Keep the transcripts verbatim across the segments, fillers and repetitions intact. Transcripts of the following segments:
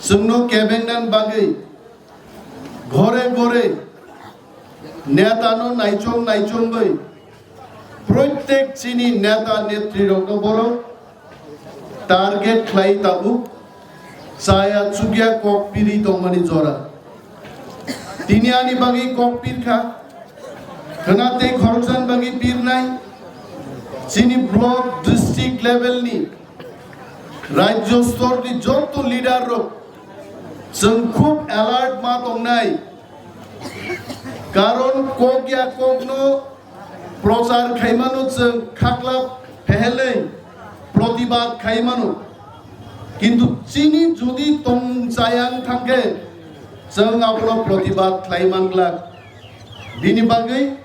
Chwngno kebengnani bagwi ghore ghore netano naichong naichongwi proitek chini neta netrirokno borok target khlai tabuk chaya chukya kok piri tongmani jora. Tini ani bagwi kok pirkha, khwna tei khoroksani bagwi pirnai. Chini block, district level ni, rajyo stor ni joto leader rok chwng khub alert ma tongnai, karon kok ya kokno prochar khaimano chwng khakla phehelwi protibad khaimano. Kintu chini jodi tong chayang thangkhe chwng abono protibad khlai manglak. Bini bagwi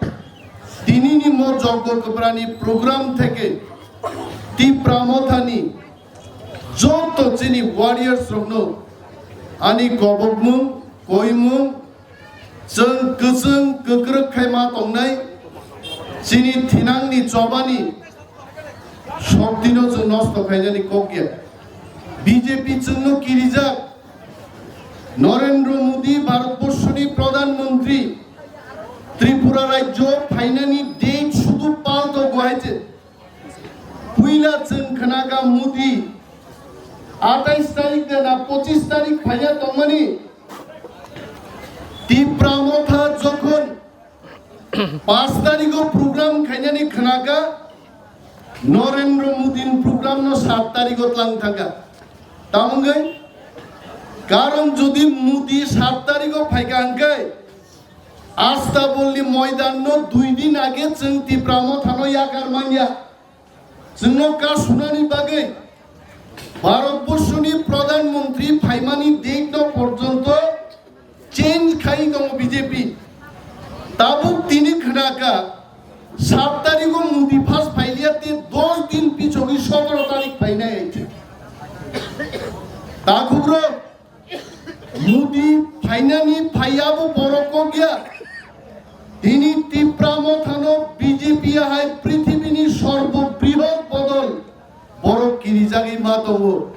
tinini mo Joggo Kwprani program theke Tipra Mothani joto chini warriors rokno ani kobokmung, koimung, chwng kwchwng kwkrwk khai ma tongnai, chini thinangni chobani shoktino chwng nosto khainani kok ya. B J P chwngno kirijak, Narendra Modi Bharatborshoni Pradhan Mantri Tripura rajyo phainani date sudu palto guaite. Puila chwng khwnakha Modi atais tarik de na pochis tarik phaiya tongmani. Tipra Motha jokhon paanch tarigo program khainani khwnakha, Narendra Modi ni program no saat tarigo tlang thangkha. Tamungwi karon jodi Modi saat tarigo phaikha hwnkhe Astabolni moidan no dui din age chwng Tipra Mothano yakar manya. Chwngno ka sunani bagwi Bharatborshoni Pradhan Mantri phaimani date no porjonto change khai tongo B J P. Tabuk tini khwnakha saat tarigo Modi first phailiya te dos din pichogwi sotoro tarik phainai. Takhukrok Modi phainani phaiya bo borok kok ya. Tini Tipra Mothano B J P hai prithibini sorbo brihot bodol borok kirijagwi ma tongo.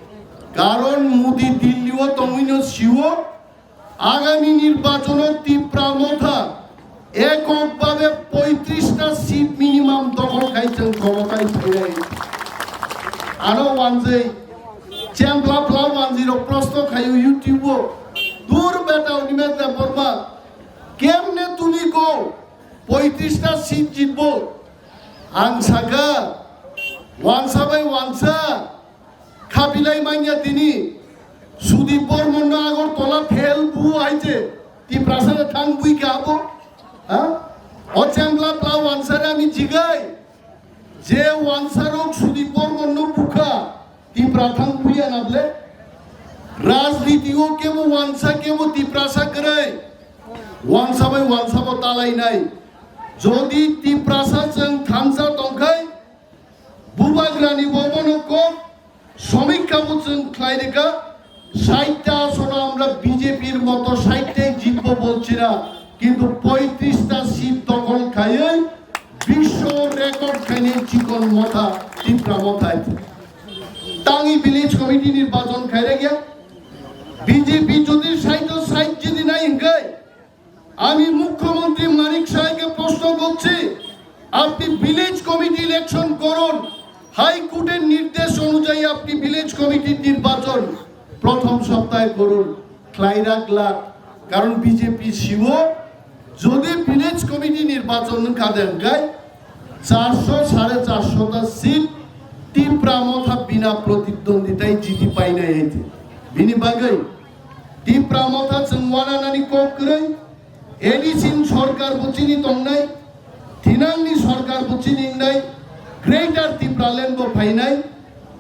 Karon Modi Delhi o tongwino siwo agami nirbachono Tipra Motha ekok babe poitrista seat minimum dokhol khai chwng khomotai phainai. Ano wanjwi, chempla pla wanjwi rok prosto khaio YouTube o. Dur beta Animesh Debbarma, kemne tuni ko poitrista seat jitbo? Ang saka, wansa bai wansa, Khabilai manya tini Sudip Bormon no Agartala phel bu aije Tiprasa thang bui ka abo? Ha? O chengla pla wansare ami jigai. Je wansarok Sudip Bormon no bukha Tipra thang bui anable. Rajniti o kebo wansa kebo Tiprasa krai. Wansa bai wansa bo talai nai. Jodi Tiprasa cheng thansa tongkhai, Bubagrani bobono kok somikha bo chwng khlai rikha, ষাটটা আসনে আমরা বিজেপির মতো ষাটটাই জিতবো বলছি না, কিন্তু পঁয়ত্রিশটা সিট দখল খাইয়ে বিশ্ব রেকর্ড খাইনি চিকন মথা টিপরা মথায়। Tangi village committee নির্বাচন খাইরে গিয়া বিজেপি যদি ষাট ষাট যদি নাই হিংকাই, আমি মুখ্যমন্ত্রী মানিক সাহাকে প্রশ্ন করছি, আপনি ভিলেজ কমিটি ইলেকশন করুন, হাইকোর্টের নির্দেশ অনুযায়ী আপনি ভিলেজ কমিটির নির্বাচন প্রথম সপ্তাহে করুন। Khlairak glak, karon B J P siwo jodi village committee nirbachon wngkha de hwnkhe charso sare charso ta seat Tipra Motha bina protidwonditai jiti painai hai. Bini bagwi Tipra Motha chwng wananani kok kwrwi, A D C ni sorkar bo chini tongnai, thinangni sorkar bo chini wngnai, Greater Tipraland bo phainai,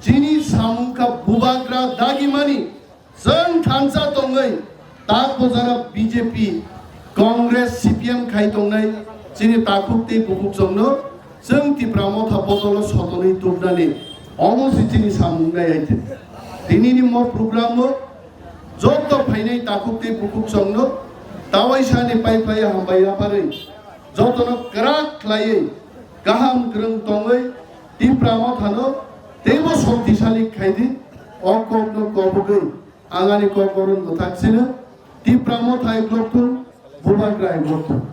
chini samung kha bubagra dagimani, chwng thansa tongwi tak bojara B J P, Congress, C P M khai tongnai, chini takhuk tei bukhuk chwngno Chwng Tipra Motha botolo sotonwi tubnani omo se chini samung nai aitwi. Tinini mo program o joto phainai takhuk tei bukhuk chwngno tawaisani pai phlai hambai yapharwi jotono kwrak khlaiwi kaham kwrwng tongwi Tipra Mothano teibo shoktisali khaidi o kokno kobogwi Ang ani kok boron mwthak sino, Tipra Motha ai klok thung, Bubagra ai klok thung.